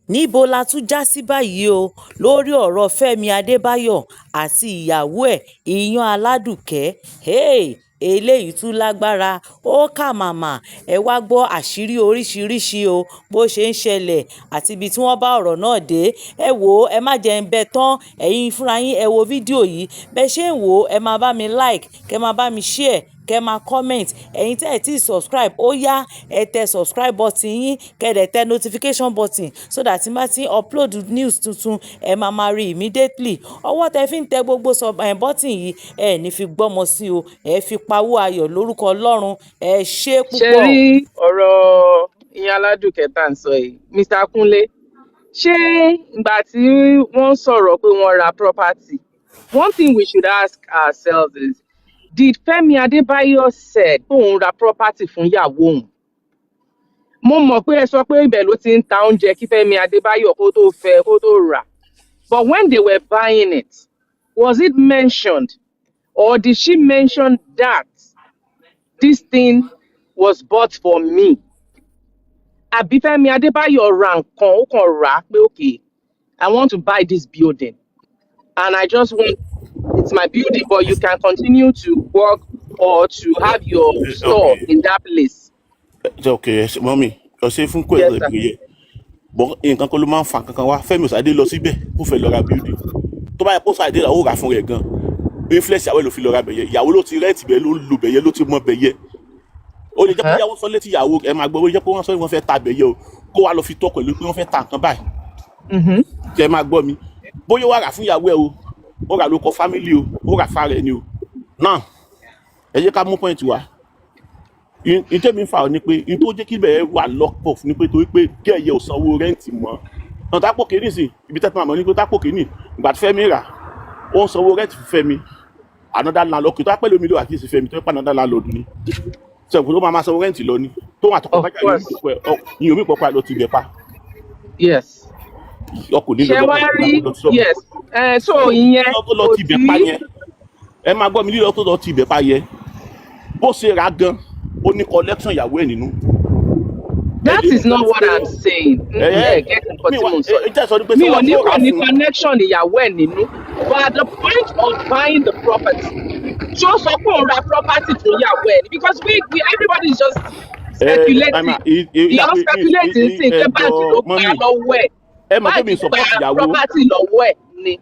Níbo la tún já sí báyìí o lórí ọ̀rọ̀ Fẹ́mi Adébáyọ̀ àti ìyàwó ẹ̀, Iyán Aládùkẹ́? Hey, eléyìí tún lágbára, ó kà màmá. Ẹ wá gbọ́ àṣírí oríṣiríṣi o, bó ṣe ń ṣẹlẹ̀ àti ibi tí wọ́n bá ọ̀rọ̀ náà dé. Ẹ wò ó, ẹ má jẹ́ ń bẹ tán. Ẹ̀yin fúnra yín, ẹ wo fídíò yìí. Bẹ́ ṣé ń wò ó, ẹ máa bá mi like, kẹ máa bá mi share, kẹ máa comment. Ẹ̀yin tí ẹ ti subscribe, ó yá, ẹ tẹ subscribe button yín, kẹ dẹ̀ tẹ notification button so that tí n bá ti upload news tuntun, ẹ máa máa rí immediately. Ọwọ́ tẹ fi ń tẹ gbogbo sub button yìí, ẹ ní fi gbọ́mọ sí o, ẹ fi pawó ayọ̀ lórúkọ Ọlọ́run. Ẹ ṣé Ṣe púpọ̀. Rí ọ̀rọ̀ Ìyá Aládùkẹ́ tá à ń sọ yìí, Mr. Kunle, ṣé ìgbà tí wọ́n ń sọ̀rọ̀ pé wọ́n ra property, one thing we should ask ourselves is, did Fẹ́mi Adébáyọ̀ said pé òun ra property fún ìyàwó òun? Mo mọ̀ pé ẹ sọ pé ibẹ̀ ló ti ń ta oúnjẹ kí Fẹ́mi Adébáyọ̀ kó tó fẹ́, kó tó rà, but when they were buying it, was it mentioned or did she mention that this thing was bought for me? Àbí Fẹ́mi Adébáyọ̀ ra nǹkan, ó kàn rà á pé, "Okay, I want to buy this building and I just want, it's my building, but you can continue to work or to have your store in that place"? Ok, mummy, ọ̀sẹ̀ fún kò Yes, ẹ̀rọ sir. ìgbéyẹ bọ́ nǹkan kan ló máa ń fa nǹkan kan wá. Fẹ́mi ọ̀sàdé lọ síbẹ̀ kó fẹ́ lọ ra building. Tó bá yẹ kó sàdé rà, ó rà fún rẹ̀ gan. Influence ìyàwó ẹ̀ ló fi lọ ra bẹ̀yẹ. Ìyàwó ló ti rent bẹ̀, ló ń lo bẹ̀yẹ, ló ti mọ bẹ̀yẹ. Ó lè jẹ́ pé ìyàwó sọ létí ìyàwó ẹ máa gbọ́, ó lè jẹ́ pé wọ́n sọ wọ́n fẹ́ ta bẹ̀yẹ o, kó wá lọ fi tọ́ pẹ̀lú pé wọ́n fẹ́ ta nǹkan báyìí. Kẹ́ ẹ máa gbọ́ mi, bóyá wà rà fún ìyàwó ẹ o, ó rà ló kọ family o, ó rà fára ẹ ni o. Náà ẹ jẹ́ ká mú point wá. Ìtẹ́mi fà ọ́ ni pé in tó jẹ́ kí bẹ́ẹ̀ wà lock off ni pé torí pé gẹ́ẹ̀yẹ ò sanwó rent mọ́. Náà tápò kìíní sí ibi tẹ́tí máa mọ̀ ní pé tápò kìíní, ìgbà tí Fẹ́mi rà, ó ń sanwó rent fún Fẹ́mi, another landlord tó pẹ́ lómi ló wà kí sí Fẹ́mi tó pẹ́ another landlord ni sẹ́kùn tó máa sanwó rent lọ ni tó wà tọkọ kájà ní omi pọ̀pọ̀ lọ ti bẹ̀ pa. Ọkùnrin Ṣé lọ wá rí, yes, so ìyẹn lílọ tó lọ kò ti ibẹ̀ pa sí. Yẹn, ẹ máa gbọ́ mi, lílọ tó lọ ti ibẹ̀ pa yẹn, bó ṣe rà gan, ó ní collection ìyàwó ẹ̀ nínú. That is not what I'm saying. Ẹ get nǹkan tí mo ń sọ. Ẹ jẹ́ sọ ni pé Mi ṣé ò wọ́n ní tó kò rà ní fún connection ìyàwó ẹ̀ nínú, but at the point of buying the property, ṣé ó sọ pé òun ra property fún ìyàwó ẹ̀ ni? Because we everybody is just speculating. Ìyàwó speculate ń sìn pé báńkì ló gbà lọ́wọ́ ẹ̀. Ẹ mọ̀ pé mi Báńkì support gba ìyàwó. property lọ́wọ́ ẹ̀ ni.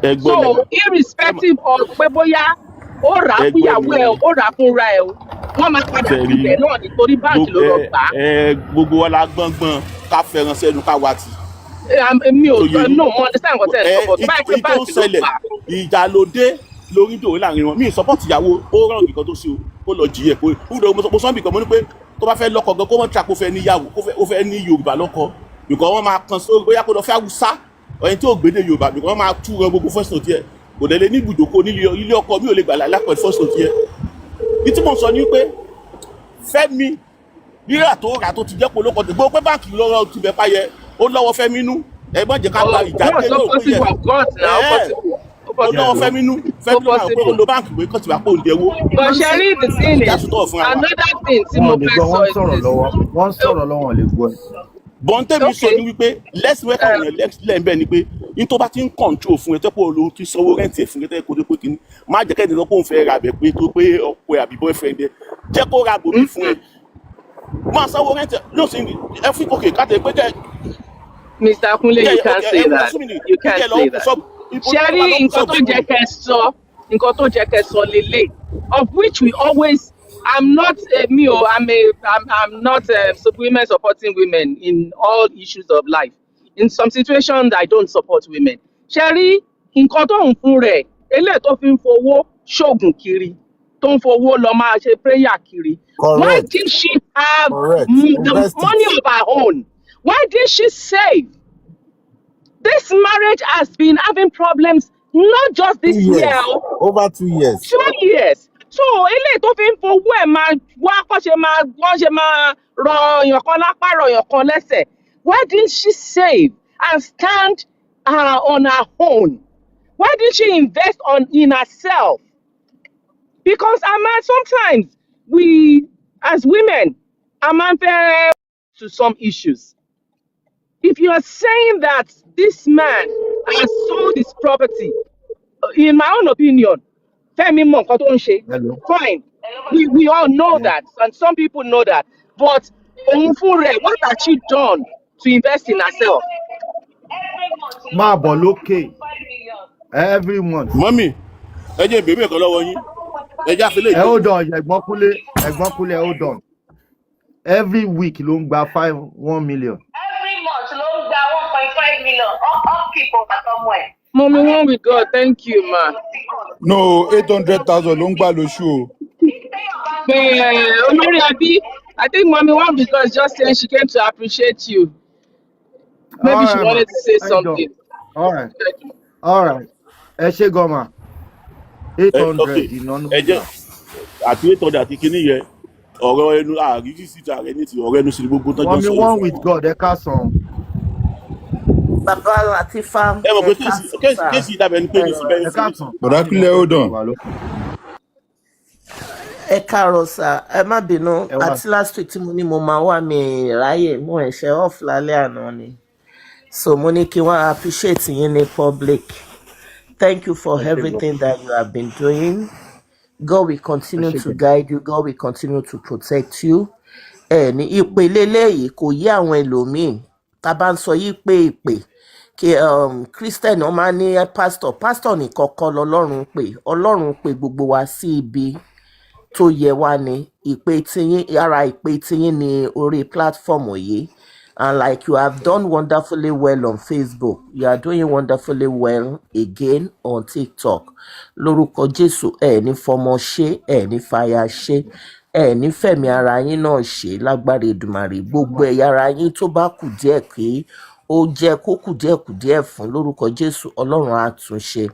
Ẹ gbọ́ So mi. irrespective of pé bóyá ó rà á fún Ẹ gbọ́ ìyàwó mi. ẹ̀ o, ó rà á fúnra ẹ̀ o, wọ́n máa padà Tẹ̀rí síbẹ̀ náà nítorí báńkì ló lọ gbà á. Ẹ gbogbo wa la gbọ́ngbọ́n ká fẹ́ràn sẹ́nu ká wá tì. Mi ò Tó yé yín. No, mo understand nǹkan tẹ́ ẹ sọ, but tó bá yẹ pé Ìtò ń báńkì ló ṣẹlẹ̀, gbà á. Ìjà ló dé lórí dòwe láàrin wọn. Mi ì support ìyàwó, ó rọrùn nǹkan tó ṣe o, kó lọ jìyẹ kó ó. Mo sọ bìkan, mo ní pé tó bá fẹ́ lọ́kọ gan, kó mọ̀ tíra kó fẹ́ níyàwó, kó fẹ́ ó fẹ́ ní Yorùbá lọ́kọ, because wọ́n máa kan sórí bóyá kó lọ fẹ́ Haúsá, ẹni tí ò gbédè Yorùbá, because wọ́n máa tú rẹ gbogbo first note yẹ kò dẹ̀ lé ní ibùdókò nílé ilé ọkọ. Mi ò lè gbà láì lápẹ̀ first note yẹ. Ní tí mo sọ ni pé Fẹ́mi rírà tó rà tó ti jẹ́ polókọ tó gbọ́ pé báńkì lọ́rọ̀ ti bẹ̀ páyẹ, ó lọ́wọ́ Fẹ́mi nú. Ẹ má jẹ́ ká gba ìjà Of course, dé ó lóò pé yẹ possible, of course na, ó possible, ó ó lọ́wọ́ possible. Fẹ́mi nú. Fẹ́mi ló máa pé ó lo báńkì pé kọ́tì wá pé òun dẹwó. But ṣe rí, the thing Ìjà is, sùtọ̀ fúnra wa. another thing tí mo Wọn ò lè fẹ́ gbọ́. sọ Wọ́n ń is sọ̀rọ̀ this. lọ́wọ́, wọ́n ń sọ̀rọ̀ lọ́wọ́, wọn ò lè gbọ́ ẹ. Bọ́ńtẹ́mi sọ ni wípé lẹ́sìn wẹ́kà yẹn lẹ́yìn bẹ́ẹ̀ ni pé ní tó bá ti ń control fún ẹ, tẹ́pọ̀ ló ti sanwó rent ẹ̀ fún ẹ, tẹ́pọ̀ tó pé kínní, má jẹ́ kẹ́ni lọ pé òun fẹ́ ra bẹ̀ pé tó pé ọkọ ẹ̀ àbí boyfriend ẹ jẹ́ kó ra bòmí fún ẹ, máa sanwó rent ẹ̀ ló sì ẹ fún òkè káàtẹ́ pé kẹ́ Mr. Kunle, you can't say that. You can't say that. Ṣé rí nǹkan tó jẹ́ kẹ́ sọ, nǹkan tó jẹ́ kẹ́ sọ lélẹ̀, of which we always, I'm not me o, I'm not so women supporting women in all issues of life. In some situations, I don't support women. Ṣé rí nǹkan tó ń fún rẹ̀, eléyìí tó fi ń fowó ṣoògùn kiri, tó ń fowó lọ máa ṣe prayer kiri. Why didn't she have Correct. the Invest money it. of her own? Why didn't she save? This marriage has been having problems not just Two this years. year o, Over 2 years. 2 years. So eléyìí tó fi ń fowó ẹ̀ máa wá kọ́ ṣe máa wọ́n ṣe máa rọ èèyàn kan lápá, rọ èèyàn kan lẹ́sẹ̀. Why didn't she save and stand on her own? Why didn't she invest on in herself? Because a máa sometimes, we as women, a máa ń fẹ́ to some issues. If you are saying that this man has sold his property, in my own opinion, Fẹ́mi mọ nǹkan tó ń ṣe. Hello. Fine. We all know Yeah. that, and some people know that. But òun fún rẹ̀, what has she done to invest in herself? Máa bọ̀ lókè every month. Mummy, ẹ jẹ́ ìbéèrè kan lọ́wọ́ yín, ẹ jẹ́ àfilẹ̀ Ẹ ìjọ. Hold on, ẹ̀gbọ́n Kúnlé, ẹ̀gbọ́n Kúnlé, hold on. Every week ló ń gba 5 1 million. Every month ló ń gba 1.5 million, upkeep àtọmọ ẹ̀. Mommy one with God, thank you, ma. No, 800,000 ló ń gbà lóṣù o. Olórí ẹbí, I think Mommy one with God is just saying she came to appreciate you. Maybe she All right, ma. wanted to say Well done. something. All right, all right. Ẹ ṣé gan ma. Eight Ẹ ok hundred iná ló Ẹ ń jẹ́ gbà. Àti 800 àti kinní yẹn, ọ̀rọ̀ ẹnu àríjì síta rẹ ní ti ọ̀rọ̀ ẹnu sí ni gbogbo tọ́jọ́ Mummy sọ yẹn. one with God, ẹ káàsán. Bàbá Latifa. Ẹ mọ̀ pé Ẹ case káàsán case sà. Case dàbẹ̀ ni pé ní sí bẹ́ẹ̀ Ẹ sí káàsán. Bọ̀dá Kúnlé, hold on. Wà lókè. Ẹ káàárọ̀ sà, ẹ má bínú. Ẹ wá. Àti last week tí mo ní mo máa wá, mi ráyè, mo ẹ̀ṣẹ̀ off lálẹ́ àná ni, so mo ní kí wọ́n appreciate yín ní public. Thank you for Ẹ ṣé gan. everything that you have been doing. God will Ẹ continue ṣé to gan. guide you. God will continue to protect you. Ẹ ní ìpè lélẹ́yìí kò yé àwọn ẹlòmíín. Tá a bá ń sọ yìí pé ìpè kí Christian, wọn máa ní pastor, pastor nìkan kọ́ lọ́lọ́run pè. Ọlọ́run pè gbogbo wa sí ibi tó yẹ wá ní. Ìpè tiyín, ara ìpè tiyín ní orí platform yìí, and like you have done wonderfully well on Facebook, you are doing wonderfully well again on TikTok. Lórúkọ Jésù, ẹ ní fọmọ ṣe, ẹ ní fàyà ṣe, ẹ ní fẹ̀mí ara yín náà ṣe. Lágbára Èdùmàrè, gbogbo ẹ̀yà ara yín tó bá kù díẹ̀ kí ó jẹ́ kó kù díẹ̀ kù díẹ̀ fún, lórúkọ Jésù, Ọlọ́run á tún ṣe.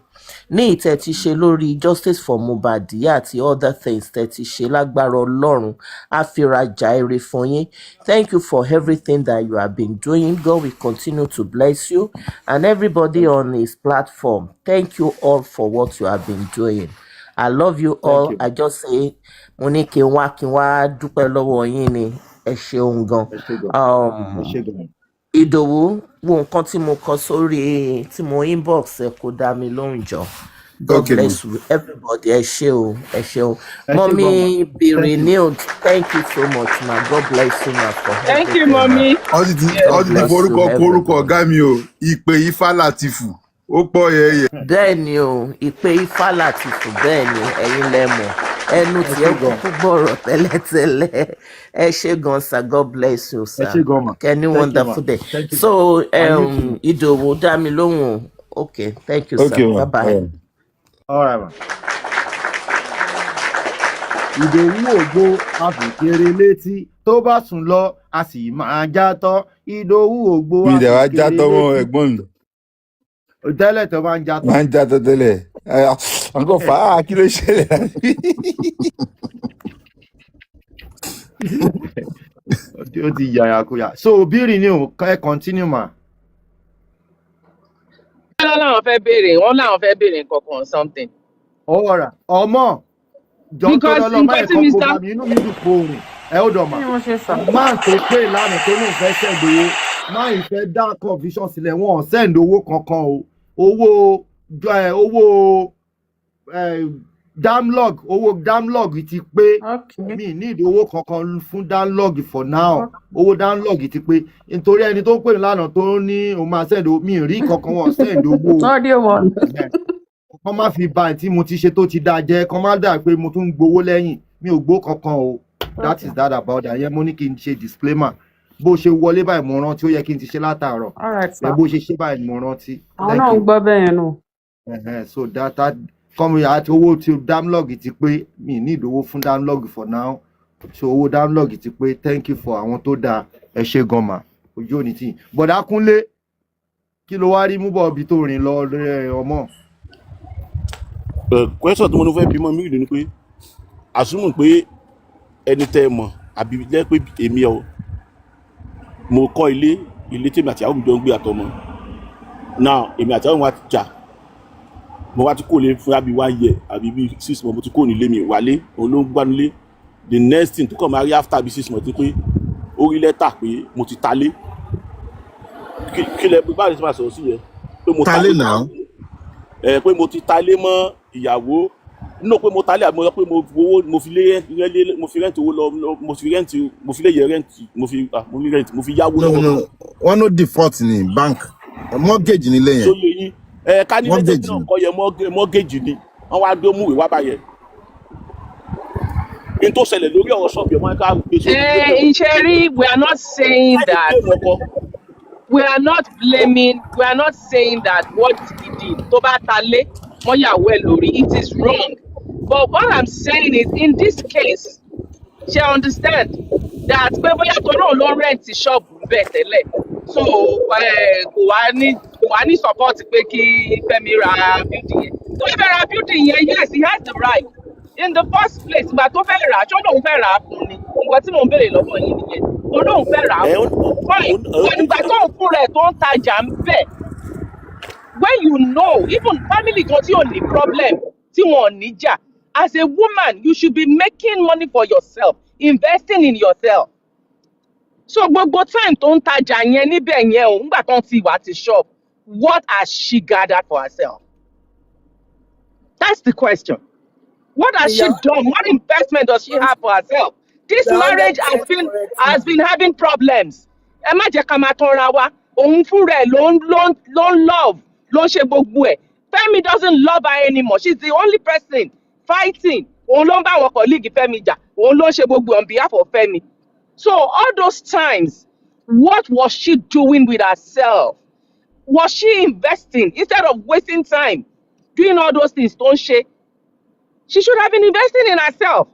Ní ìtẹ́ ti ṣe lórí Justice for Mohbad àti other things tẹ́ ti ṣe, lágbára Ọlọ́run, á fi rajà ire fún yín. Thank you for everything that you have been doing. God will continue to bless you and everybody on his platform. Thank you all for what you have been doing. I love you Thank all. you. I just say mo ní kí n wá dúpẹ́ lọ́wọ́ yín ni. Ẹ ṣeun gan. Ẹ ṣé gan. Ẹ ṣé gan. Ìdòwú, wo nǹkan tí mo kọ sórí tí mo inbox ẹ, kó dá mi lóhùn jọ. God Okay, ma. bless you everybody. Ẹ ṣé o, ẹ ṣé o. Ẹ ṣé gan ma. Mummy be Thank you. renewed. Thank you so much, ma. God bless you, ma, for Thank you, everything, ma. Mommy. Wọ́n sì ti Yes. God wọ́n sì ti bless you forúkọ kórúkọ everybody. ọ̀gá mi o, ìpè Ifá Látìfù, ó pọ̀ yẹ̀yẹ̀. Bẹ́ẹ̀ ni o, ìpè Ifá Látìfù, bẹ́ẹ̀ ni. Ẹ̀yin lẹ mọ̀ ẹnu Ẹ tí ṣé ẹ gan. kúkú gbọ́rọ̀ tẹ́lẹ̀tẹ́lẹ̀. Ẹ ṣé gan sir. God bless you, Ẹ sir. ṣé gan ma. Kẹ́ni Thank you, ma. wonderful day. Thank you. So And you too. Ìdòwú, dá mi lóhùn o. Okay, thank you, Okay, sir. ma. Bye bye. All right. All right, ma. Ìdòwú ògbó àfìkéré létí, tó bá sùn lọ a sì máa já tọ́. Ìdòwú ògbó Mi dẹ̀ wá já àfìkéré tọ́mọ́ létí. ẹ̀gbọ́n mi. Tẹ́lẹ̀ tó máa ń já tọ́. Máa ń já tọ́ tẹ́lẹ̀. Àǹkọ́ fà á, kí ló ṣẹlẹ̀? Ó ti yàyà kúyà. So bírì ni o, ẹ continue, ma. Wọ́n láwọn fẹ́ béèrè, wọ́n láwọn fẹ́ béèrè nǹkan kan, something. Ọ̀rà ọmọ jọ tó Because lọ́lọ́ má nǹkan tí ẹ̀kọ́ kó Mr. bá mi, inú mi dùn pé òrìn ẹ ó dọ̀ mà. Kí ni mo ṣe sà? Máà tó pè lánàá tó lóun fẹ́ send owó, máà ìfẹ́ dá confusion sílẹ̀, wọn ò send owó kankan o. Owó damlog, owó damlog ti pé. Mi ní ìdí owó kankan fún damlog for now. Owó damlog ti pé, nítorí ẹni tó ń pè mí lánàá tó ní òun máa send owó, mi ì rí kankan, wọn ò send owó o. Sorry one. Kọ́ má fi ba tí mo ti ṣe tó ti dáa jẹ́, kọ́ má dà pé mo tún ń gbowó lẹ́yìn. Mi ò gbó kankan o. That is that about that. Yẹn mo ní kí n ṣe disclaimer. Bó ṣe wọlé báyìí mo rántí, ó yẹ kí n ti ṣe látàárọ̀. All right, Ẹ sir. bó ṣe ṣe báyìí mo rántí. Àwọn Thank náà ń you. gbọ́ bẹ́ẹ̀ yẹn nù. Ẹhẹn, so that kọ́mi àti owó tí damlog ti pé, mi ní ìdówó fún damlog for now, so owó damlog ti pé. Thank you for àwọn tó dáa. Ẹ ṣe gan mà, ojú òní tì. Bọ̀dá Kúnlé, kí ló wá rí mú bọ̀ ibi tó rìn lọ rẹ ọmọ? Question tí mo ní fẹ́ bímọ mi ni pé, àsúmù pé ẹni tẹ́ ẹ mọ̀ àbí jẹ́ pé èmi ọ̀ mo kọ́ ilé, ilé tèmi àti ìyàwó mi jọ ń gbé àtọmọ. Now èmi àti ìyàwó mi wá ti jà, mo wá ti kó lé fúnra bíi one year àbí bíi 6 months. Mo ti kó nílé mi wálé, òun ló ń gbá nílé. The next thing tó kàn máa rí after bíi 6 months ni pé ó rí lẹ́tà pé mo ti ta lé. Kí lẹ báyìí ti máa sọ̀rọ̀ sí yẹn pé mo Ta lé talé náà. Ẹ pé mo ti talé mọ́ ìyàwó nínú pé mo talé, àbí mo sọ pé mo owó mo fi lé rẹ́lé, mo fi rent owó lọ, mo fi rent, mo fi lé yẹ rent, mo fi ah, mo fi rent, mo fi yáwó No, lọ́wọ́. no, wọ́n no default ní bank, mortgage nílé Tó yẹn. lè yín ẹ ká ní létí Mortgage náà ni. Kọ́ yẹ mortgage ni wọ́n wá dé múwèé wá báyẹn n tó ṣẹlẹ̀ lórí ọ̀rọ̀ ṣọ́ọ̀bù yẹn, wọ́n ká gbé sórí Eh, Sherry, we are not saying láì that. blame ọkọ. We are not blaming. We are not saying that what he did, tó bá ta lé mọ́yàwó ẹ̀ lórí, it is wrong. But what I'm saying is, in this case, ṣe understand that pé bóyá torí òun ló rent ṣọ́ọ̀bù bẹ́ẹ̀ tẹ́lẹ̀, so kò wá ní support pé kí Fẹ́mi ra building yẹn. Tó fẹ́ ra building yẹn, yes, he has the right. In the first place, ìgbà tó fẹ́ rà á, ṣó lóun fẹ́ rà á fún ni? Nǹkan tí mò ń béèrè lọ́wọ́ yín nìyẹn. Ó lóun fẹ́ rà á Ẹ fún, fine, but ìgbà tó ń fún rẹ̀ tó ń tajà ń bẹ̀, when you know, even family kan tí ò ní problem, tí wọn ò ní jà, as a woman you should be making money for yourself, investing in yourself. So gbogbo time tó ń tajà yẹn níbẹ̀ yẹn o, ńgbà tó ń ti wà ti shop, what has she gathered for herself? That's the question. What has she done? What investment does she have for herself? This You are hundred marriage has percent been correct, has ma. been having problems. Ẹ má jẹ́ ká máa tanra wa. Òun fúnra ẹ̀ ló ń love, ló ń ṣe gbogbo ẹ̀. Fẹ́mi doesn't love her anymore. She's the only person fighting. Òun ló ń bá àwọn colleague Fẹ́mi jà. Òun ló ń ṣe gbogbo ẹ̀ on behalf of Fẹ́mi. So all those times, what was she doing with herself? Was she investing instead of wasting time doing all those things tó ń ṣe? She should have been investing in herself.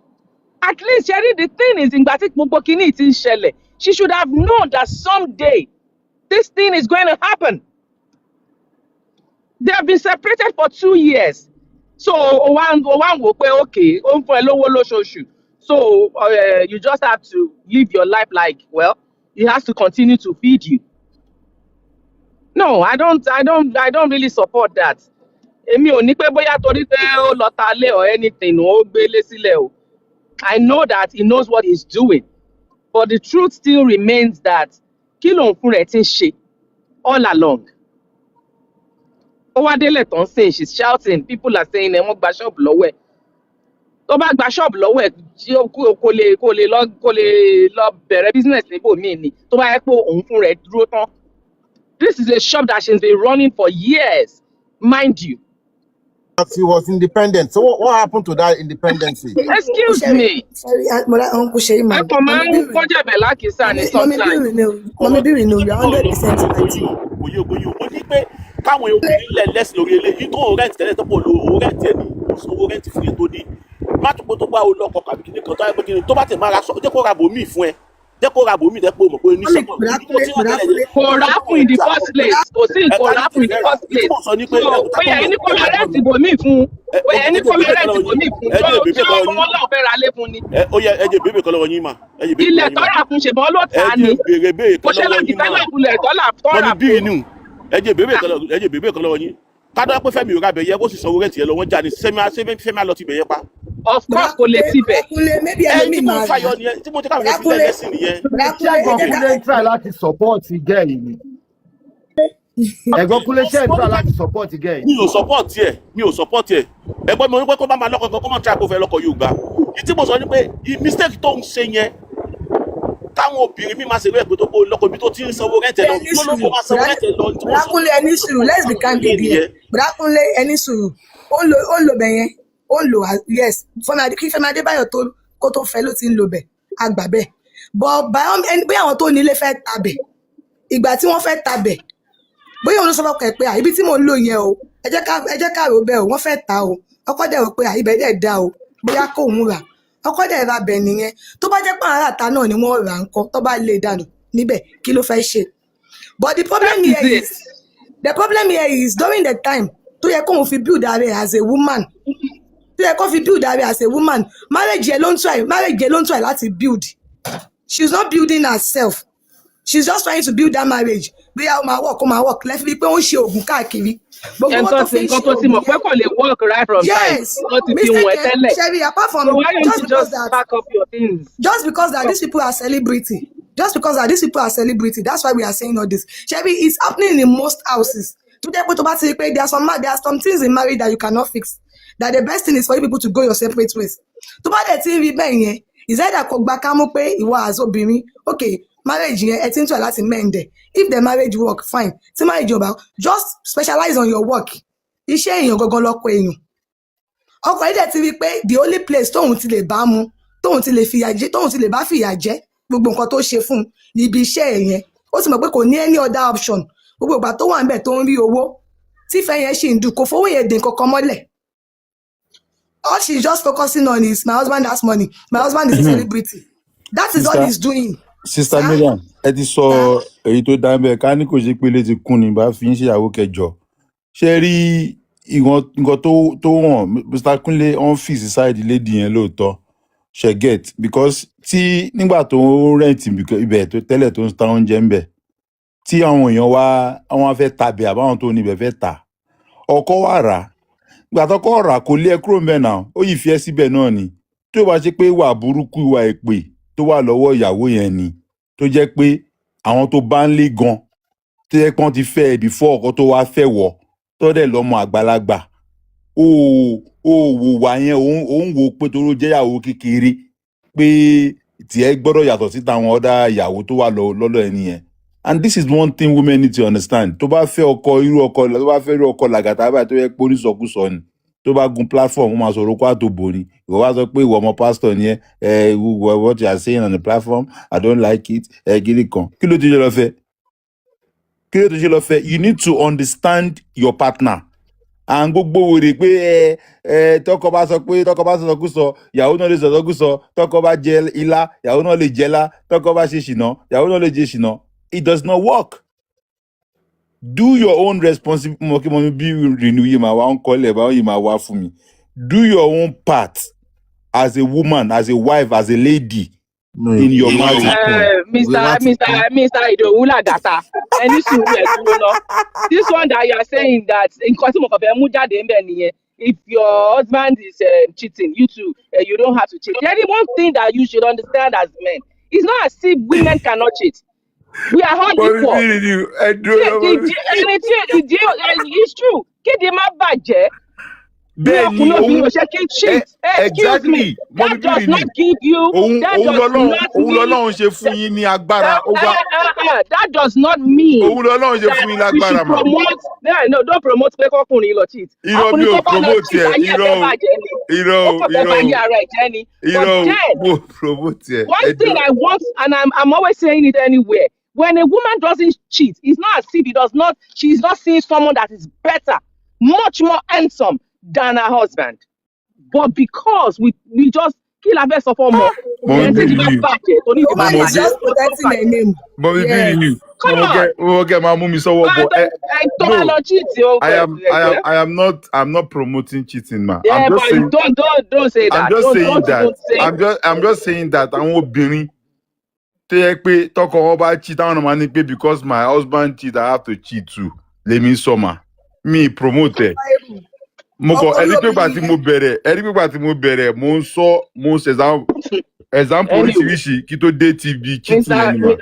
At least, Sherry, the thing is, ìgbà tí gbogbo kinní ti ń ṣẹlẹ̀, she should have known that someday this thing is going to happen. They have been separated for 2 years. So o wá ń wò pé okay, ó ń fún ẹ lówó lóṣooṣù. So you just have to live your life like, well, he has to continue to feed you. No, I don't really support that. Èmi ò ní pé bóyá torí pé ó lọ ta lé or anything, ó gbélé sílẹ̀ o. I know that he knows what he's doing. But the truth still remains that kí lòun fún rẹ̀ ti ń ṣe all along? Ó wá délẹ̀ tán sìn, she's shouting, people are saying ẹ wọ́n gba ṣọ́ọ̀bù lọ́wọ́ ẹ̀. Tó bá gba ṣọ́ọ̀bù lọ́wọ́ ẹ̀, tí ó kò lè lọ bẹ̀rẹ̀ business níbòmíì ni tó bá yẹ pé òun fún rẹ̀ dúró tán. This is a shop that she's been running for years, mind you. She was independent. So what happened to that independency? Excuse Sherry, me. Sherry, Mola, Uncle Sherry, Ẹ man. kàn máa Mummy ń Bírì, kọjá lákìsà ní Mummy sometimes. Bírì ni o, Mummy Bírì ni o, you are 100% right. Kò yé, kò yé. Mo ní pé káwọn obìnrin lẹ̀ lẹ́sìn lórí eléyìí tó rent tẹ́lẹ̀, tó pọ̀ lo owó rent ẹ̀ ní kò sanwó rent fún yẹn tó ní má tó pé tó bá o lọ́kọ̀ kàbí kíní kan tó yẹ pé kíní tó bá tẹ̀ máa ra sọ, jẹ́ kó ra bòmíì fún ẹ, jẹ́ kó ra bòmíì, jẹ́ pé o mọ̀ pé Mummy, oníṣẹ́ Bùrákúnlé, Bùrákúnlé, Kò rà á fún in the first place. Kò sí kò rà á fún in the first tí place. mo sọ ní pé So bóyá ẹni kó lọ rent ibòmíì fún un. Bóyá ẹni kó lọ rent ibòmíì fún un. Ẹ jẹ́ ìbéèrè Ṣé kan lọ́wọ́ wọ́n lọ́ọ̀ fẹ́ ra lé fún ni? Ẹ ó yẹ, ẹ jẹ́ ìbéèrè kan lọ́wọ́ yín mà, ẹ jẹ́ ìbéèrè Ilẹ̀ kan lọ́wọ́ yín mà. tọ́ra fún ṣèbọn ló Ẹ tà á jẹ́ ni. ìbéèrè béèrè Kò kan ṣe lọ lọ́wọ́ yín mà. develop ilẹ̀ tọ́lá tọ́ra Mummy bírì fún. nù, ẹ jẹ́ ìbéèrè kan lọ́wọ́, ẹ jẹ́ ìbéèrè kan lọ́wọ́ yín. Kádọ́ pé Fẹ́mi ò ra bẹ̀yẹ, kó sì sanwó rent yẹn lọ, wọ́n já ni sẹ́mi Fẹ́mi á lọ ti bẹ̀yẹ pa. Of course kò lè Bùrákúnlé, tibẹ̀. Bùrákúnlé, maybe Ẹ ẹlòmíì tí mo ń máa rà á. fàyọ nìyẹn, tí mo ti káwọn yẹn fi lẹ̀ Bùrákúnlé, lẹ́sìn nìyẹn. Bùrákúnlé, ẹ Ṣẹ́gun jẹ́ ká Kúnlé ń try láti support girl yìí ni. Ẹ̀gbọ́n Kúnlé, ṣe ń try láti support girl yìí? Mi ò support ẹ̀, mi ò support ẹ̀. Ẹ̀gbọ́n mi, ò ní pé kó bá máa lọ́kọ̀ kan, kó máa try kó fẹ́ lọ́kọ̀ Yorùbá yìí. Tí mo sọ ni pé mistake tó ń ṣe yẹn, káwọn obìnrin mi máa ṣe wẹ́ẹ̀ pé tó kó lọ́kọ̀ ibi tó ti ń sanwó rent ẹ̀ lọ Ẹni tó ló kó sùúrù, máa sanwó rent ẹ̀ lọ tí mo sọ. Bùrákúnlé, ẹni sùúrù, let's be candid here. Nìyẹn. Bùrákúnlé, ẹni sùúrù, ó ń lo bẹ̀ yẹn, ó ń lo, yes, Fẹ́mi Adé, kí Fẹ́mi Adébáyọ̀ tó kó tó fẹ́ ló ti ń lo bẹ̀, àgbà bẹ́ẹ̀. But by all ẹni bóyá àwọn tó nílé fẹ́ tabẹ̀, ìgbà tí wọ́n fẹ́ tabẹ̀, bóyá òun ló sọ fọkàn ẹ̀ pé à, ibi tí mò ń lò yẹn o, ẹ jẹ́ ká rò bẹ́ẹ̀ o, wọ́n fẹ́ ta o. Ọkọ dẹ̀ rò pé à, ibẹ̀ dẹ̀ da o, bóyá kóun rà. Ọkọ dẹ̀ ra bẹ̀ nìyẹn. Tó bá jẹ́ pé àwọn aráàta náà ni wọ́n rà ń kọ́, tó bá lè dànù níbẹ̀, kí ló fẹ́ ṣe? But the problem That here is is it. the problem here is during the time tó yẹ kóun fi build ara ẹ̀ as a woman, tó yẹ kó fi build ara ẹ̀ as a woman, marriage yẹn ló ń try láti build. She's not building herself, she's just trying to build that marriage. Bóyá ó máa work, ó máa work lẹ́fi bíi pé ó ń ṣe oògùn káàkiri, gbogbo owó Nǹkan tó tí fi ń nǹkan ṣe tó ti oògùn mọ̀ pé yẹn. kò lè work right from time. Yes. Wọ́n ti fi wọ̀n Mistake ẹ́ ẹ tẹ́lẹ̀. Sherry, apart from So why don't just you because just that pack up your things? just because that these people are celebrity. Just because that these people are celebrity, that's why we are saying all this. Ṣebí it's happening in most houses. Tó jẹ́ pé tó bá ti rí pé there are some things in marriage that you cannot fix, that the best thing is for you people to go your separate ways. Tó bá dẹ̀ ti ń rí bẹ́ẹ̀ yẹn, is either kò gba kámú pé ìwọ as obìnrin, okay, marriage yẹn ẹ ti ń try láti mend ẹ̀. If the marriage work, fine. Tí marriage ò bá, just specialize on your work. Iṣẹ́ èèyàn gangan lọ́kọ èèyàn. Ọkọ yìí dẹ̀ ti rí i pé the only place tóun ti lè bá mu, tóun ti lè fìyà jẹ, tóun ti lè bá fìyà jẹ gbogbo nǹkan tó ṣe fún un ní ibi iṣẹ́ ẹ̀ yẹn. Ó sì mọ̀ pé kò ní any other option. Gbogbo ìgbà tó wà níbẹ̀ tó ń rí owó, tífẹ̀ẹ́ yẹn ṣì ń dùn, kò fowó yẹn dín kankan mọ́lẹ̀. All she's just focusing on is, "My husband has money, my husband is a celebrity." That is all Sister he's doing. Sister Sir. Mariam, ẹ ti sọ Sir. èyí tó dá ń bẹ. Ká ní kò ṣe pé ilé ti kún ni bá fi ń ṣèyàwó kẹjọ. Ṣé rí ìwọ̀n nǹkan tó wọ̀n Mr. Kunle on fi sí side lady yẹn lóòótọ́, ṣe get? Because tí nígbà tó ń rent ibẹ̀ tó tẹ́lẹ̀, tó ń ta oúnjẹ ń bẹ̀, tí àwọn èèyàn wá, àwọn á fẹ́ tabẹ̀, àbáwọn tó níbẹ̀ fẹ́ tà, ọkọ wà rà á. Ìgbà tọkọ rà, kò lé ẹ kúrò ńbẹ̀ náà, ó yìí fi ẹ́ síbẹ̀ náà ni. Tí ó bá ṣe pé ìwà burúkú, ìwà èpè tó wà lọ́wọ́ ìyàwó yẹn ni, tó jẹ́ pé àwọn tó bá ń lé gan, tó jẹ́ pé wọ́n ti fẹ́ ẹ before ọkọ tó wá fẹ́ wọ̀, tó dẹ̀ lọ́mọ àgbàlagbà, ó wò wà yẹn, ó ń wò pé toró jẹ́ ìyàwó kékeré, pé tiẹ̀ gbọ́dọ̀ yàtọ̀ sí táwọn ọ̀dà ìyàwó tó wà lọ́dọ̀ ẹni yẹn. And this is one thing women need to understand: tó bá fẹ́ ọkọ, irú ọkọ tó bá fẹ́, irú ọkọ làgàtà báyìí, tó yẹ pé onísọkúsọ ni, tó bá gun platform, ó máa sọ̀rọ̀ kó àtòbò ni. Ìwọ wá sọ pé ìwọ ọmọ pastor ni ẹ. Ẹ what you are saying on the platform, I don't like it. Ẹ gidi kan, kí ló ti ṣe lọ fẹ́? Kí ló ti ṣe lọ fẹ́? You need to understand your partner. À ń gbogbo wèrè pé ẹ ẹ tọkọ bá sọ pé tọkọ bá sọsọkúsọ, ìyàwó náà lè sọsọkúsọ. Tọkọ bá jẹ ilá, ìyàwó náà lè jẹ lá. Tọkọ bá ṣe ṣìnà, ìyàwó náà lè jẹ ṣìnà. It does not work. Do your own responsibility. Mo kí mo bí renew yìí máa wá ń kọ́lẹ̀ báwọn yìí máa wá fún mi. Do your own part as a woman, as a wife, as a lady No, in your ìwé marriage. láti kún. Ìwé Mr. láti Mr. kún. Mr. Idowu Lagata, ẹni sùúrù, ẹ dúró ná. This one that you are saying, that nǹkan tí mo kàn fẹ́ mú jáde ń bẹ̀ nìyẹn. If your husband is cheating, you too, you don't have to cheat. There is one thing that you should understand as men. It's not as if women cannot cheat. We are all Mọ̀mí equal. bí renew, ẹ dúró Tí ná, mọ̀mí. ìdí ẹni tí ìdí, it's true, kídi má bàjẹ́ ní Bẹ́ẹ̀ ni. ọkùnrin obìnrin Òun ò ṣe kí cheat. Excuse me, exactly, mọ̀mí that bí does renew not give you òun that òun does lọ́lọ́run not òun mean lọ́lọ́run ṣe fún yín ní agbára ó wá. That does not mean Òun lọ́lọ́run ṣe that fún yín we lágbára should mà. promote. No, don't promote pé kọkùnrin lọ cheat. Irọ́, mi Ọkùnrin ò tó bá lọ promote cheat, ẹ. ayé ẹ̀ Irọ́ fẹ́ o. bàjẹ́ ni. Irọ́ Ó o. kàn fẹ́ Irọ́ bá o. ayé ara ẹ̀ jẹ́ ni. But Irọ́ o. then Mo promote ẹ. one Ẹ thing dúró. I want, and I'm always saying it anywhere, when a woman doesn't cheat, it's not as if he does not she is not seeing someone that is better, much more handsome than her husband. But because we just, kí la fẹ́ sọ fọ́mọ Mọ̀mí ẹni bí tí ti bá renew bàjẹ́ tó ní The ti bá woman mo is mọ̀ bí bàjẹ́ just tó tó protecting her bàjẹ́. name. Mọ̀mí bí Yes. renew, mo Come mọ̀ on. kẹ́, mo mọ̀ kẹ́ máa mú mi sọ́wọ́ Bá bọ̀ ẹ. ẹ tó bá No, lọ cheat o I am I am pẹ̀lú. I am not I'm not promoting cheating, ma. I'm Yeah, just but saying don't say I'm that. just Don't saying don't that even say. I'm just saying that àwọn obìnrin tó yẹ pé tọkọ wọn bá cheat, àwọn náà máa ní pé because my husband cheat, I have to cheat too, lèmi sọ ma. Mi promote ẹ. Mo kọ Ọkọ ẹni pé gbà olóbìnrin tí yẹn. mo bẹ̀rẹ̀, ẹni pé gbà tí mo bẹ̀rẹ̀, mo ń sọ, mo ń ṣe example Anyway, oríṣiríṣi kí tó dé ti bi cheating Mr. yẹn ni mà.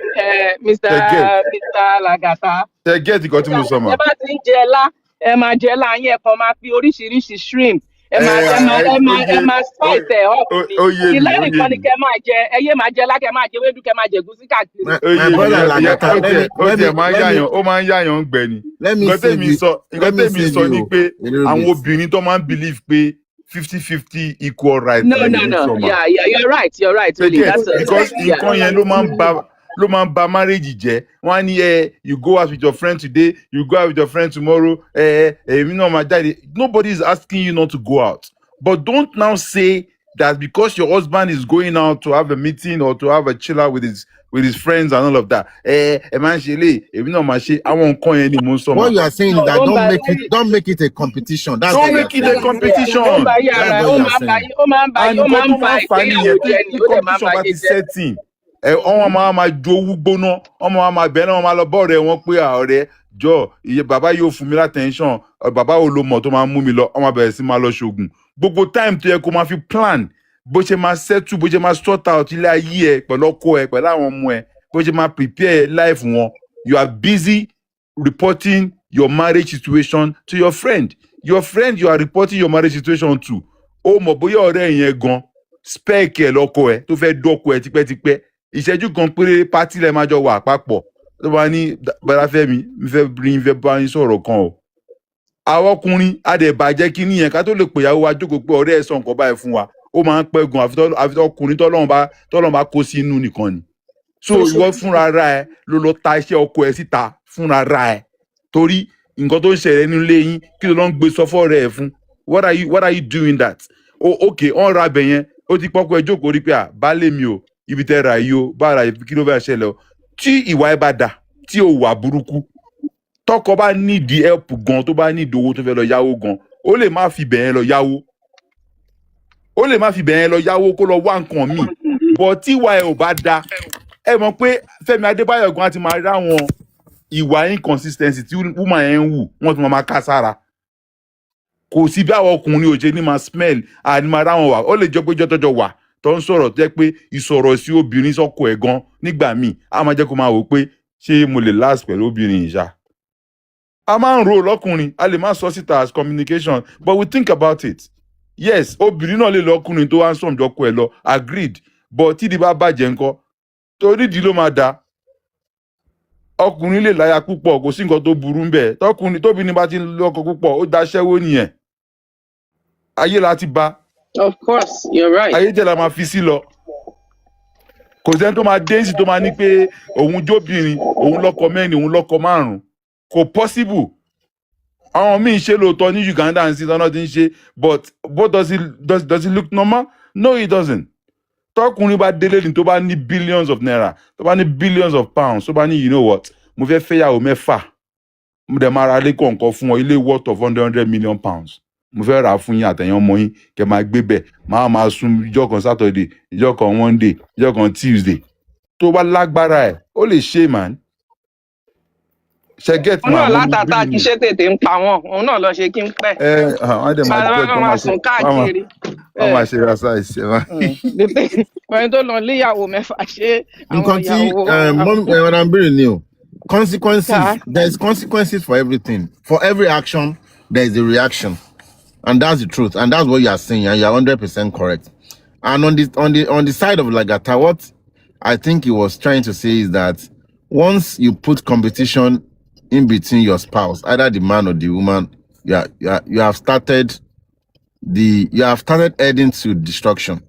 Mr. Ṣe get? Mr. Lagata. Ṣe get nǹkan tí mo sọ mà? Ẹ bá ti ń jẹ ẹlá, ẹ máa jẹ ẹlá yín, ẹ kàn máa fi oríṣiríṣi shrimp, ẹ Ẹ máa ẹ máa ẹ ẹ ó máa yé ẹ máa ó spice ẹ up ni. Ó yé mi. Ilá Ó yé nìkan ni mi. kẹ máa jẹ. Ẹ yé máa jẹ ẹlá, kẹ máa jẹ ewédú, kẹ máa jẹ ẹ̀gúsí káàkiri. My Ó yé my mi. brother Ìyẹn Lagata, ó let tiẹ̀ me ó let me tiẹ̀ máa ń let me yàyàn, ó máa ń yàyàn ń gbẹ ni. Let me Nǹkan save tèmi you. sọ, nǹkan Let me tèmi save sọ ni you pé a little àwọn bit. obìnrin tó máa ń believe pé 50-50 equal right No, lèmi no, ń no. sọ mà. Yeah, you're right. You're right, Ṣe Willie. get? That's a, Because yeah. nǹkan yẹn ló máa ń ba marriage jẹ́. Wọ́n á ní ẹ you go out with your friend today, you go out with your friend tomorrow, ẹ èmi náà máa jáde. Nobody is asking you not to go out, but don't now say that because your husband is going out to have a meeting or to have a chill out with his friends and all of that, ẹ ẹ máa ń ṣe lé, èmi náà máa ṣe. Àwọn nǹkan yẹn ni mò ń sọ mà. What you are saying is No, that ó ń don't ba make it don't make it a competition. That's Don't what you are make it a saying. Yeah, ó ń competition. ba ayé ara That's ẹ, what ó you are máa ń ba saying. ó máa ń ba And ó nǹkan máa tó ń ba máa ń fà á ìgbéyàwó nìyẹn tí jẹ́ ni, tí ó dẹ̀ máa ń competition ba bá ayé ti jẹ́. setting ẹ, wọ́n máa jowú gbóná, wọ́n máa bẹ̀rẹ̀, wọ́n máa lọ bọ́ọ̀rẹ́ wọn pé, "À, ọ̀rẹ́ jọ, iye bàbá yóò fún mi l'attention. Bàbá wo ló mọ̀ tó máa mú mi lọ?" Wọ́n máa bẹ̀rẹ̀ sí máa lọ ṣoògùn. Gbogbo time tó yẹ kó máa fi plan bó ṣe máa settle, bó ṣe máa sort out ilé ayé ẹ pẹ̀lú ọkọ ẹ, pẹ̀lú àwọn ọmọ ẹ, Bó ṣe máa prepare life wọn. You are busy reporting your marriage situation to your friend. Your friend you are reporting your marriage situation to, ó mọ̀ bóyá ọ̀rẹ́ yẹn gan spec ẹ̀ lọ́kọ ẹ̀ tó fẹ́ dọ́kọ ẹ̀ tipẹ́tipẹ́. Ìṣẹ́jú kan péré, party lẹ́ máa jọ wà papọ̀, tó bá ní, "Bọ́lá Fẹ́mi, mi fẹ́ rí, fẹ́ bá yín sọ̀rọ̀ kan o." Àwọn ọkùnrin adẹ̀bàjẹ́ kínní yẹn, ká tó lè pè ìyàwó wa jókòó pé ọ̀rẹ́ ẹ̀ sọ nǹkan báyìí fún wa, ó máa ń pẹ́ gan, àfi ọkùnrin tọ́lọ́run bá kó sí inú nìkan ni. So ìwọ fúnra ra ẹ ló lọ ta iṣẹ́ ọkọ ẹ síta fúnra ra ẹ, torí nǹkan tó ń ṣẹlẹ̀ nínú ilé yín, kí ló lọ ń gbé sọfọ́ rẹ̀ fún? What are you doing that? O ok, ọ̀n ra bẹ̀ yẹn, ó ti pọ́kọ ẹ jókòó rí pé, à baálé mi o, ibi tẹ́ ra yìí o, bá ra yìí, kí ló fẹ́ ṣẹlẹ̀ o? Tí ìwà ẹ bá da, tí o wà burúkú, tọkọ bá nídìí help gan, tó bá nídìí owó tó fẹ́ lọ yáwó gan, ó lè má fi bẹ̀ yẹn lọ yáwó, ó lè má fi bẹ̀ yẹn lọ yáwó, kó lọ wá nǹkan míì. But tí ìwà ẹ ò bá da, ẹ mọ̀ pé Fẹ́mi Adébáyọ̀ gan á ti máa rí àwọn ìwà inconsistency tí woman yẹn ń wù, wọ́n ti máa ká sára. Kò sí bí àwọn ọkùnrin ò ṣe ní máa smell, àní máa ráwọn wà. Ó lè jọ pé jọ́tọ́jọ́ wà tó ń sọ̀rọ̀, tó jẹ́ pé ìsọ̀rọ̀ sí obìnrin sọ́kọ ẹ̀ gan nígbà míì á máa jẹ́ kó máa wò pé, ṣé mo lè last pẹ̀lú obìnrin yìí ṣá? A máa ń ro lọ́kùnrin, a lè má sọ síta as communication, but we think about it. Yes, obìnrin náà lè lọ́kùnrin tó wá ń sọ̀njọ́ kọ ẹ̀ lọ, agreed, but tídìí bá bàjẹ́ ńkọ́? Torí ìdí ló máa da. Ọkùnrin lè láya púpọ̀, kò sí nǹkan tó burú ńbẹ̀. Tọkùnrin tóbìnrin bá ti ń lọ́kọ púpọ̀, ó daṣẹ́wó nìyẹn. Ayé la ti ba. Of course, you're right. Ayé jẹ́ la máa fi sí lọ. Kò sẹ́ni tó máa dé sí tó máa ní pé òun jóbìnrin, òun lọ́kọ mẹ́rin, òun lọ́kọ márùn-ún. Kò possible. Àwọn míì ṣe lóòótọ́ ní Uganda ń sin tọ́nà ti ń ṣe, but does it look normal? No, it doesn't. Tọkùnrin bá délé ní, tó bá ní billions of naira, tó bá ní billions of pounds, tó bá ní, "You know what, mo fẹ́ fẹ́yàwó mẹ́fà, mo dẹ̀ máa ra ilé kọ̀ọ̀kan fún ọ, ilé worth of £100 million, mo fẹ́ rà á fún yín àtẹ̀yìn ọmọ yín, kẹ́ máa gbé bẹ̀, máa máa sun ìjọ́ kan Saturday, ìjọ́ kan Monday, ìjọ́ kan Tuesday," tó bá lágbára ẹ̀, ó lè ṣe, man. Ṣe get? Òun náà Ma mo látàtà bí kí ṣé tètè ń pa wọn, òun náà lọ ṣe kí n pẹ́. Ẹ wọ́n dẹ̀ máa Bàbá judge, wọn wọ́n máa máa ṣe sùn káàkiri. wọ́n máa ṣe exercise ẹ máa. Ẹni tó lọ léyàwó mẹ́fà, ṣé àwọn Nǹkan tí ìyàwó mom madam béèrè ni o, consequences. Sir. There is consequences for everything. For every action there is a reaction, and that's the truth, and that's what you are saying, and you are 100% correct. And on the side of Lagata, what I think he was trying to say is that once you put competition in between your spouse, either the man or the woman, you have started the you have started heading to destruction.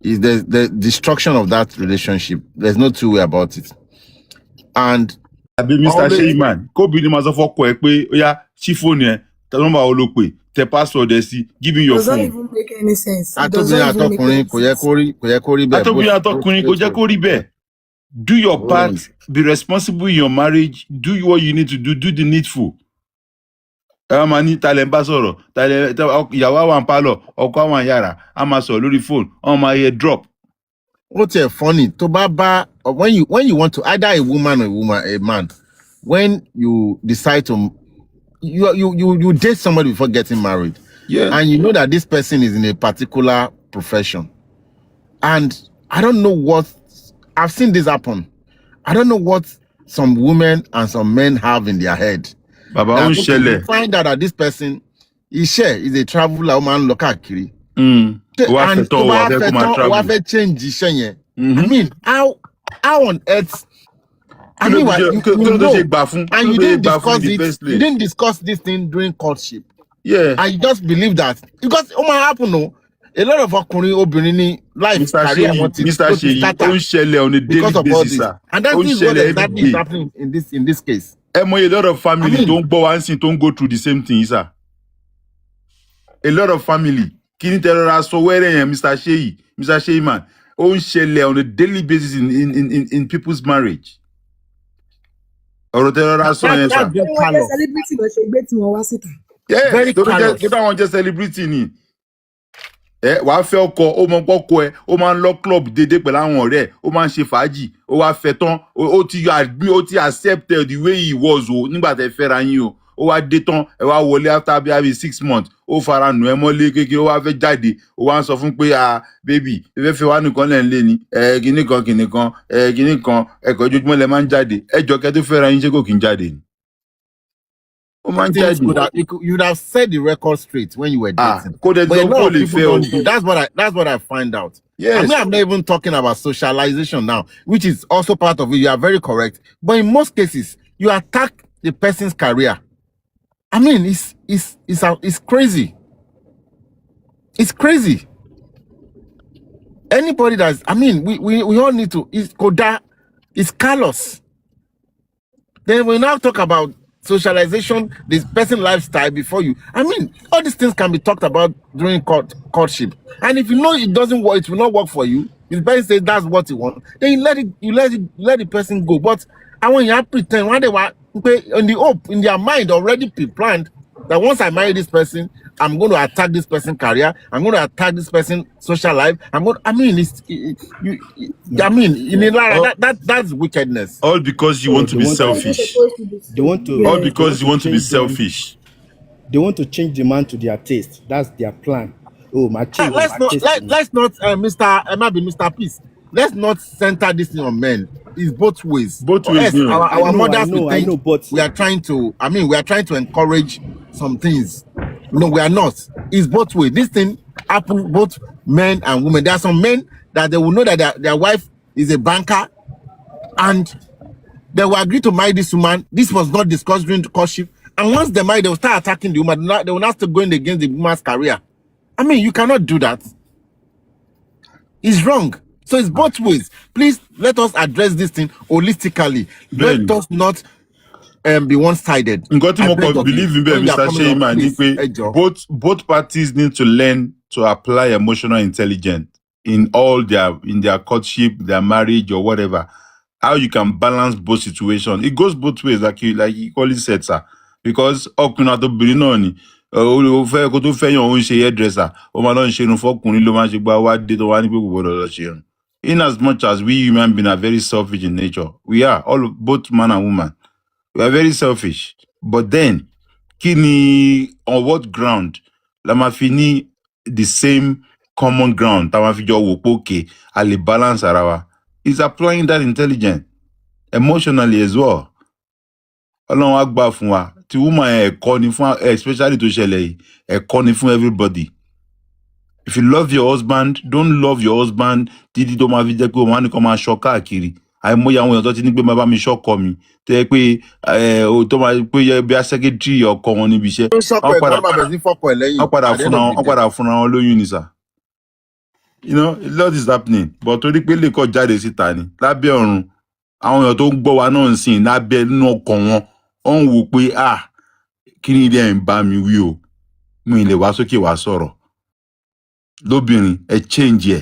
Is the destruction of that relationship. There's no two way about it. And Àbí Mr always Sheyman, kóbìnrin máa sọ fọ́kọ ẹ pé, ó yá, ṣí fóònù ẹ, tẹ nọ́mbà wo ló pè, tẹ password ẹ sí, give me your Does not phone. even make any sense. It does Àtobìnrin not even make àtọkùnrin, any kò yẹ sense. kó rí, kò yẹ kó rí bẹ́ẹ̀. Àtobìnrin àtọkùnrin, kò jẹ́ kó rí bẹ́ẹ̀. Do your part, be responsible in your marriage, do what you need to do, do the needful. Ẹ wá máa ní talẹ̀ ń bá sọ̀rọ̀ talẹ̀ ìyàwó àwọn pálọ̀, ọkọ àwọn yàrá, á máa sọ̀rọ̀ lórí fóònù, wọ́n máa yẹ drop. Ó tiẹ̀ funny tó bá bá when you want to, either a woman or a man, when you decide to you date somebody before getting married and you know that this person is in a particular profession, and I don't know what, I've seen this happen, I don't know what some women and some men have in their head Bàbá, ó ń that, okay, you ṣẹlẹ̀. find out that this person, iṣẹ́, is a traveller, ó máa ń lọ káàkiri. Ó wá And fẹ́ tán, tó ó wá bá fẹ́ fẹ́ kó máa tán, ó wá travel. fẹ́ change iṣẹ́ yẹn. I mean, how on earth? I Kí ló mean, tó what ṣe you, kí you ló tó ṣe know, gbà fún kí and ló you tó ṣe didn't gbà fún in discuss the it. first You place? didn't discuss this thing during courtship. And you just believe that because ó máa happen o. A lot of ọkùnrin, obìnrin ní life, Mr career Seyi, wọn ti Mr ló ti Seyi, ó scatter ń ṣẹlẹ̀ on a daily because of all basis, this. sir. And that Ó ń is what ṣẹlẹ̀ every exactly is day. happening in this case. Ẹ mọ a lot of I family tó mean, ń gbọ́ wá ń sìn tó ń go through the same thing, sir. A lot of family. Kí ni tẹ́lẹ̀ sọ wẹ́rẹ́ yẹn, Mr Seyi, Mr Seyiman, ó ń ṣẹlẹ̀ on a daily basis in people's marriage. Ọ̀rọ̀ tẹ́lẹ̀ sọ that yẹn, sir. that's just Ṣé wọ́n jẹ́ callous. celebrity lọ ṣe gbé tí wọ́n wá síta? Yes, Very tó jẹ́ callous. tó táwọn jẹ́ celebrity ni. Ẹ wàá fẹ́ ọkọ, ó mọ pọ́kọ ẹ, ó máa ń lọ club déédéé pẹ̀lú àwọn ọ̀rẹ́ ẹ̀, ó máa ń ṣe fàájì, ó wá fẹ́ tán, ó ti yọ àgbí, ó ti accept the way he was o nígbà tẹ́ fẹ́ra yín o. Ó wá dé tán, ẹ wá wọlé after bí i 6 months, ó fara nù ẹ mọ́lé kékeré, ó wá fẹ́ jáde, ó wá ń sọ fún pé, "Ah baby, ẹ fẹ́ fẹ́ wá nìkan lẹ̀ ń lé ni ẹ, kinní kan kinní kan, ẹ kinní kan, ẹ̀kọ́ ojoojúmọ́ lẹ máa ń jáde." Ẹ jọ, kẹ́ tó fẹ́ra yín, ṣé kò kí ń jáde ni? Ó máa ń Things jáde. could have, you would have set the record straight when you were Ah, dating. kó dẹ̀ But sọ a pé lot kò of lè people fẹ́ o. don't do. That's what I find out. I Yes. mean, I'm not even talking about socialization now, which is also part of it. You are very correct. But in most cases, you attack the person's career. I mean, it's crazy. It's crazy. Anybody that's, I mean, we all need to. It's kódà, it's callous. Then we now talk about socialization, this person lifestyle before you. I mean, all these things can be talked about during courtship. And if you know it doesn't work, it will not work for you. If the person says that's what you want, then you let it, you let it, let the person go. But and when you pretend, when they were in the hope in their mind already pre-planned that once I marry this person, I'm going to attack this person's career. I'm going to attack this person's social life. I'm going. I mean, it's it, you. I mean, in Ilara, All, that's wickedness. all because you So want to they be want to selfish. Supposed to be they want to All they yeah. because want you to want to be change them. selfish. They want to change the man to their taste. That's their plan. Oh, my change Let's my not taste. let, let's not Mr. Maybe Mr. Peace. Let's not center this thing on men. It's both ways. Both Or ways, else you know. our, I our know, I mothers will know, I think know, but we are trying to, I mean, we are trying to encourage some things. No, we are not. It's both ways. This thing happen both men and women. There are some men that they will know that their wife is a banker and they will agree to marry this woman. This was not discussed during the courtship. And once they marry, they will start attacking the woman. They will not start going against the woman's career. I mean, you cannot do that. It's wrong. So it's both ways. Please let us address this thing holistically. Let Bẹ́ẹ̀ni. Us not be one-sided. Nǹkan tí I mo beg kàn of you. believe in bẹ́ẹ̀, When you are Mr. coming up, Sheima, ni please, pé ẹ jọ̀ọ́. both parties need to learn to apply emotional intelligence in all their in their courtship, their marriage or whatever. How you can balance both situations. It goes both ways, like you equally said, sir. Because ọkùnrin àti obìnrin náà ni ó fẹ́ kó tó fẹ́yàn, ó ń ṣe hairdresser, ó máa lọ ń ṣe irun fọkùnrin, ló máa ń ṣe gbá wá dé tó wá ní pé kò gbọdọ̀ lọ ṣe irun. In as much as we human beings are very selfish in nature, we are all, both man and woman, we are very selfish. But then, kí ni, on what ground la máa fi ní the same common ground tá a máa fi jọ wò pé okay, a lè balance ara wa? Is applying that intelligence emotionally as well. Ọlọ́run á gbà fún wa. Tí woman yẹn, ẹ̀kọ́ ni fún, especially tó ṣẹlẹ̀ yìí, ẹ̀kọ́ ni fún everybody. If you love your husband, don't love your husband títí tó máa fi jẹ́ pé òun á nìkan máa ṣọ́ káàkiri. Àìmọye àwọn èèyàn tó ti ní pé máa bá mi ṣọ́kọ mi, tó yẹ pé ẹ o tó máa pé yẹ bí a secretary ọkọ wọn níbi iṣẹ́, Ó ṣọ́kọ wọ́n ẹ̀ padà gan, máa bẹ̀rẹ̀ sí fọ́kọ ẹ̀ lẹ́yìn wọ́n padà at the end fúnra of wọn the wọ́n day. padà fúnra wọn lóyún ni sà. A lot is happening, but torí pé lè kọ́ jáde síta ni lábẹ́ ọ̀run, àwọn èèyàn tó ń gbọ́ wa náà ń sìn lábẹ́ nínú ọkàn wọn, wọ́n ń wò pé, "Ah, kí ni ilé ẹ̀ ń bá mi wí o?" Mi ì lè wá sókè wá sọ̀rọ̀. Lóbìnrin, ẹ change ẹ.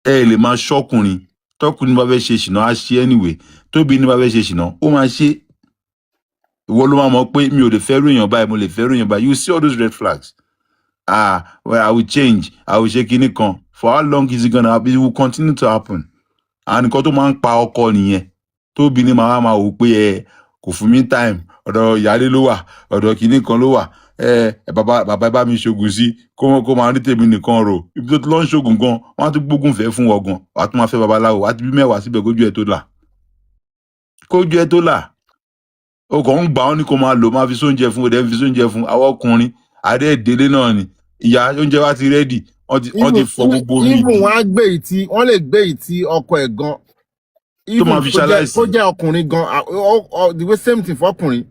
Ẹ lè máa ṣọ́kùnrin. Tọkùnrin bá fẹ́ ṣe ṣìnà, á ṣe anyway. Tóbìnrin bá fẹ́ ṣe ṣìnà, ó máa ṣe. Ìwọ ló máa mọ̀ pé mi ò lè fẹ́ ròyìn báyìí, mo lè fẹ́ ròyìn báyìí. You see all those red flags. "Ah well, I will change, I will ṣe kinní kan." For how long is it gonna happen? It will continue to happen. And nǹkan tó máa ń pa ọkọ nìyẹn, tóbìnrin máa wá máa wò pé ẹ kò fún mi time, ọ̀dọ̀ ìyáálé ló wà, ọ̀dọ̀ kinní kan ló wà. Ẹ bàbá bàbá bá mi ṣoògùn sí kó máa rí tèmi nìkan rò. Ibi tó ti lọ ń ṣoògùn gan, wọn á tún gbógun fẹ́ fún wọn gan, wàá tún máa fẹ́ babaláwo, wàá ti bí 10 síbẹ̀ kójú ẹ tó là, kójú ẹ tó là. O kàn ń gbà wọn ní kó máa lò, máa fi sóúnjẹ fún, òde ń fi sóúnjẹ fún. Àwọn ọkùnrin àdé ìdílé náà ni ìyá oúnjẹ wa ti ready, wọ́n ti Even fọ gbogbo omi even ìdí wọ́n á gbé ìtì, wọ́n lè gbé ìtì ọkọ ẹ̀ gan tó máa even fi kó jẹ́ ṣaláìsí. Kó jẹ́ ọkùnrin gan, the way same thing fọkùnrin.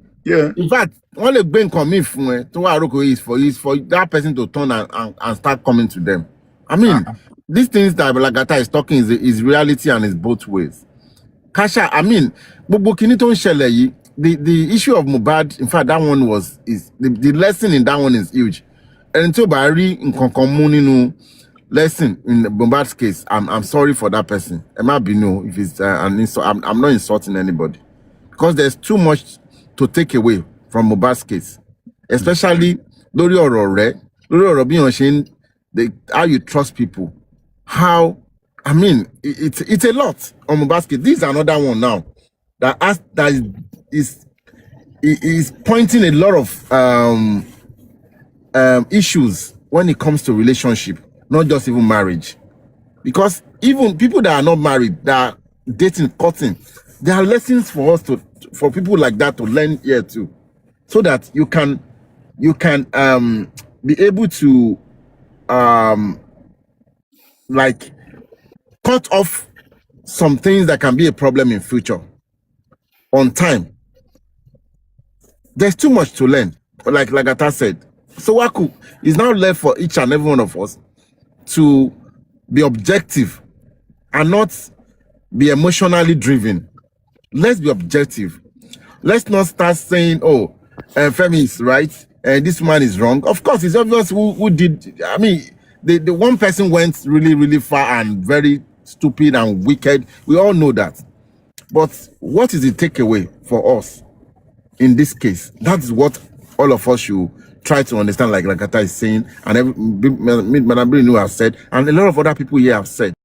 In fact, wọ́n lè gbé nǹkan míì fún ẹ tó wà rókò is for that person to turn and start coming to them. I mean, these things that Lagata is talking is reality and is both ways. Kasha, I mean, gbogbo kinní tó ń ṣẹlẹ̀ yìí, the issue of Mohbad, in fact, that one was is the lesson in that one is huge. Ẹni tí ó bá rí nǹkan kan mú nínú lesson in Mohbad's case, I'm sorry for that person. Ẹ má bínú if it's an insult. I'm not insulting anybody because there's too much to take away from Mohbad's case, especially lórí ọ̀rọ̀ rẹ̀, lórí ọ̀rọ̀ bí wọ́n ṣe ń how you trust people, how, I mean, it's a lot on Mohbad's case. This is another one now that has that is He is pointing a lot of issues when it comes to relationship, not just even marriage. Because even people that are not married, that are dating, courting, there are lessons for us to, for people like that to learn here too, so that you can be able to like cut off some things that can be a problem in future on time. There's too much to learn. Like Lagata said. So Waku is now left for each and every one of us to be objective and not be emotionally driven. Let's be objective. Let's not start saying, "Oh, Femi is right and this man is wrong." Of course, it's obvious who did. I mean, the one person went really, really far and very stupid and wicked. We all know that. But what is the takeaway for us in this case? That's what all of us should try to understand, like Lagata is saying, and Madam Brinu has said, and a lot of other people here have said.